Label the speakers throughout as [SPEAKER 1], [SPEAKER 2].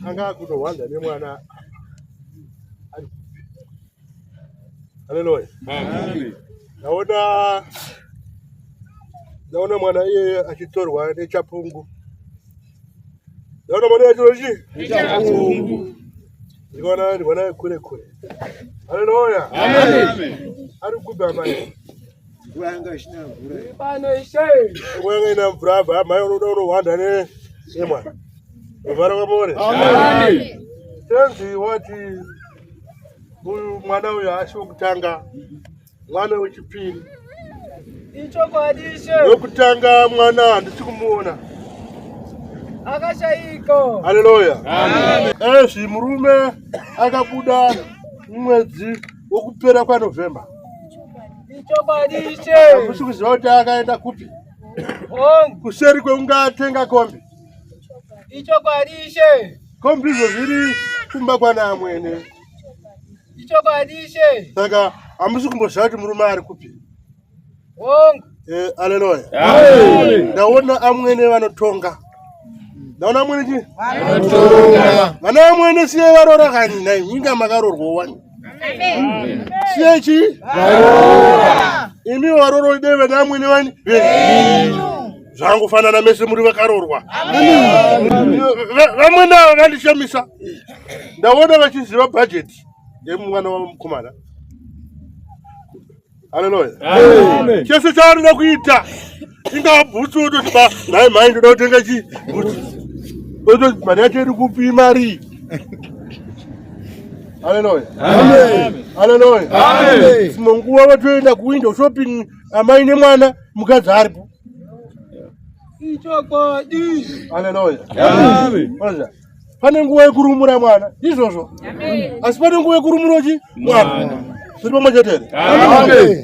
[SPEAKER 1] Anga akutohwanda nemwana. Haleluya. Ndaona ndaona mwana iyeye achitorwa nechapungu. Ndaona mwana achitorwa chii? Nechapungu. Ndikaona ndikaona kure kure. Haleluya. Amen. Ari kupi amai?
[SPEAKER 2] Mvura yanga isina mvura.
[SPEAKER 3] Pano ishe.
[SPEAKER 1] Mvura yanga ina mvura abva amai unoda unohwanda ne nemwana. Ruvara kwamore.
[SPEAKER 3] Amen.
[SPEAKER 1] Tenzi wati uyu mwana uyu haasi wekutanga mwana wechipiri.
[SPEAKER 3] Ichokwadi ishe.
[SPEAKER 1] Wekutanga mwana handisi kumuona.
[SPEAKER 3] Akashaika.
[SPEAKER 1] Haleluya. Amen. Ezvi murume akabuda mwedzi wokupera kwaNovember.
[SPEAKER 3] Ichokwadi ishe.
[SPEAKER 1] Hamusi kuziva kuti akaenda kupi?
[SPEAKER 3] Hongu.
[SPEAKER 1] Kuseri kwekunge atenga kombi.
[SPEAKER 3] Ichokwadi ishe.
[SPEAKER 1] Kombi izvo zviri kumba kwana amwene.
[SPEAKER 3] Ichokwadi ishe.
[SPEAKER 1] Saka hamusi kumboziva kuti murume ari kupi.
[SPEAKER 3] Hongu.
[SPEAKER 1] Eh, aleluya. Ndaona amwene vanotonga. Ndaona amwene chii?
[SPEAKER 2] Vanotonga.
[SPEAKER 1] Vana amwene siyai varoora kani nhai nyika makarorwa wani. Siyai chii?
[SPEAKER 2] Varoora.
[SPEAKER 1] Imi varoorwa dai vana amwene vani? Venyu. Zvangofanana mese muri vakarorwa. Vamwene ava vandishamisa. Ndaona vachiziva budget yemwana wamukomana. Haleluya. Chese chaanoda kuita ingava bhutsu ototi ba nhai mhai ndoda kutenga chi bhutsu. Ototi mari yacho iri kupi mari. Haleluya. Haleluya. Dzimwe nguva vatoenda kuwindow shopping amai nemwana mukadzi aripo.
[SPEAKER 3] Ichokwadi.
[SPEAKER 1] Haleluya. Amen. Pane nguva yekurumura mwana izvozvo, asi pane nguva yekurumura chi mwana zviri pamwe chete here?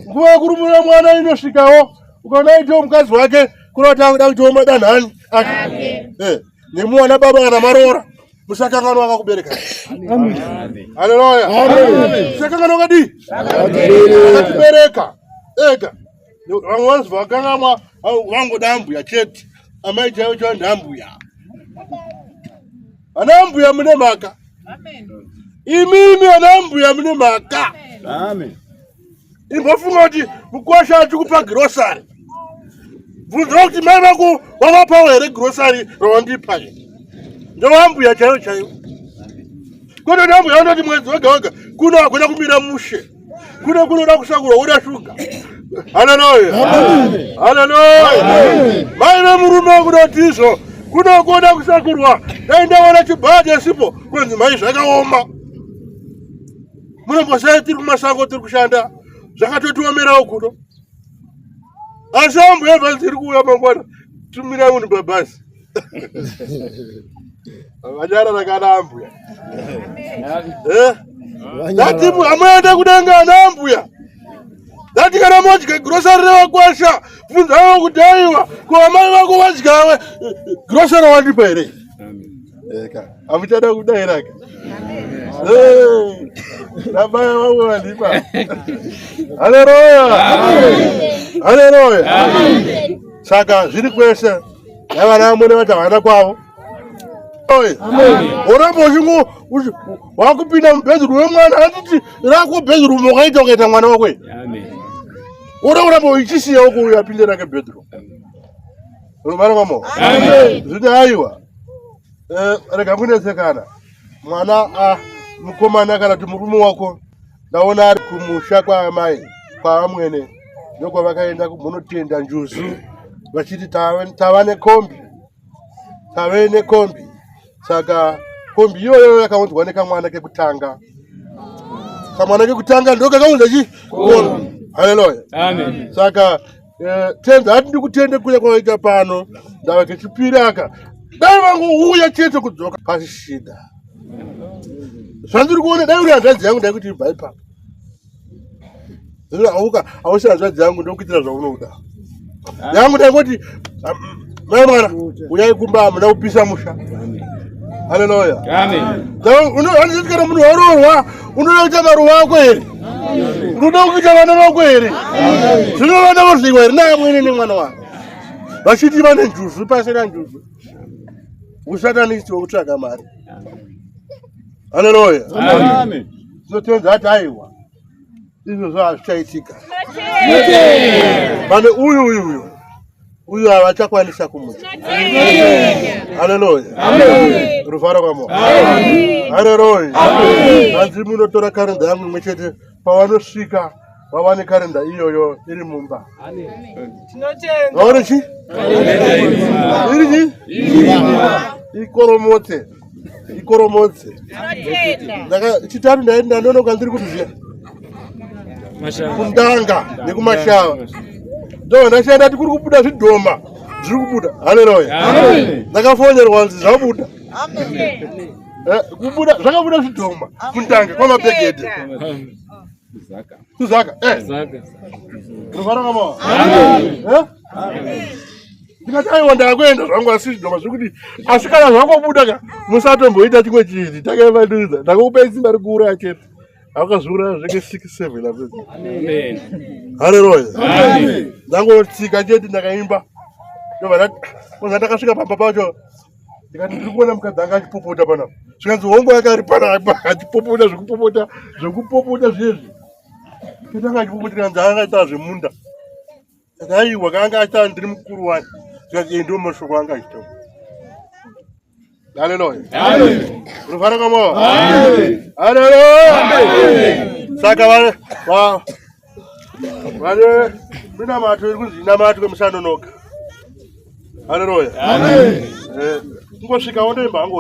[SPEAKER 1] Nguva yekurumura mwana inosvikawo, ukaona aitewo mukadzi wake kureva kuti akuda kuitawo madanhani ake eh, nemuwana baba kana maroora musakanganwa akakubereka. Haleluya! Musakanganwa akadii? Akatibereka ega. Vamwe vanozwa vakangamwa vangoda ambuya chete, amai chaivo chaivo ndambuya. Ana ambuya mune mhaka. Imimi ana ambuya mune mhaka.
[SPEAKER 2] Amen.
[SPEAKER 1] Imbofunga kuti mukwasha achikupa girosari. Bvunza kuti mai vako wavapawo here girosari rawandipa here? Ndowambuya chaivo chaivo. Kwete kuti ambuya vanoti mwedzi wega wega kuno hakuna kumira mushe. Kuno kunoda kusakurwa woda shuga. Haleluya. Haleluya. Mai vemurume kunoti izvo kuno kunoda kusakurwa. Dai ndaona chibhaje sipo kunzi mai zvakaoma. Munombosai tiri kumasango tiri kushanda zvakatotiomerawo kuno. Asi ambuya bhazi iri kuuya mangwana tumirai munhu pabhazi. Vanyarara kana ambuya. Eh? Ndati amuende kudenga ana ambuya. Ndati kana modya grocery revakwasha bvunzaiwo kuti aiwa ko amai vako vadyawe grocery wandipa here? Eka, hamuchada kudairaka. Nabaya vamwe vandipa. Haleluya. Haleluya. Saka zviri kwese. Dai vana vamwene vati havana kwavo. Woramba uchingo wakupinda mubedroom wemwana handiti rako bedroom wakaita ukaita mwana wako. Ora uramba uchisiya uko uyo apinde rake bedroom. Rubara kwamo. Zviti aiwa. Eh, rega kunetsekana. Mwana ah, mukomana kana kuti murume wako ndaona ari kumusha kwaamai kwaamwene ndokwavakaenda munotenda njuzu vachiti tava nekombi tave nekombi saka kombi iyoyo yakaunzwa nekamwana kekutanga kamwana kekutanga ndo kakaunza chi kombi haleluya saka eh, tenzi hati ndikutende kuya kwavaita pano ndava kechipiri aka dai vangouya chete kudzoka pasishida zvandiri kuona dai uri hanzvadzi yangu ndaikuti ibva ipapo auka hausi hanzvadzi yangu ndokuitira zvaunoda yangu ndaingoti mai mwana uyai kumba hamuna kupisa musha haleluya anditi kana munhu waroorwa unoda kuita maruva ako here unoda kuita vana vako here zvino vana vozviwa here naamwene nemwana wako vachiti vane njuzu pasina njuzu. Usatanist wekutsvaga mari. Haleluya.
[SPEAKER 2] Amen.
[SPEAKER 1] Tinotenza ati aiwa. Izvozvo hazvichaitika. Pane uyu uyu uyu uyu havachakwanisa kumutsa. Haleluya. Rufaro kwamwari. Haleluya. Hanzi munotora karenda yangu imwe chete pavanosvika vawane karenda iyoyo iri mumba. Vaone chi? Iri chi? Ikoromotse. Ikoromotse. Chitatu ndaiti ndanonoka ndiri kuti zviya. Kundanga nekumashava. Ndobva ndashaya ndati kuri kubuda zvidhoma zviri kubuda. Haleluya. Ndakafonerwa nzi zvabuda. Eh, kubuda zvakabuda zvidhoma kundanga kwamapegede. Kuzaka. Eh. Rufaro kama. Eh? Ndikati aiwa ndakuenda zvangu asi zvidhoma zviri kuti asi kana zvangobuda ka musatomboita chimwe chinhu takaivandudza ndakukupai simba rekuuraya chete. Akazviuraya zveke 6 7 apo.
[SPEAKER 4] Amen.
[SPEAKER 1] Haleluya. Ndangotsika chete ndakaimba. Ndobva ndati kwanza ndakasvika pamba pacho ndikati ndiri kuona mukadzi anga achipopota panapa. Zvikanzi hongu anga ari panapa achipopota zvekupopota zvekupopota zvezvi. Chete anga achipopota kanzi anga aita zvemunda. Ndikati aiwa kanga aita ndiri mukuru wani. Zvikanzi eh ndiwo mashoko anga achitaura. Haleluya.
[SPEAKER 2] Amen.
[SPEAKER 1] Rufaro kwamwari.
[SPEAKER 2] Amen.
[SPEAKER 1] Haleluya. Saka vane va vane minamato iri kunzi inamatwe musanonoka. Haleluya.
[SPEAKER 2] Amen.
[SPEAKER 1] Eh, kungosvika wondoimba hangu.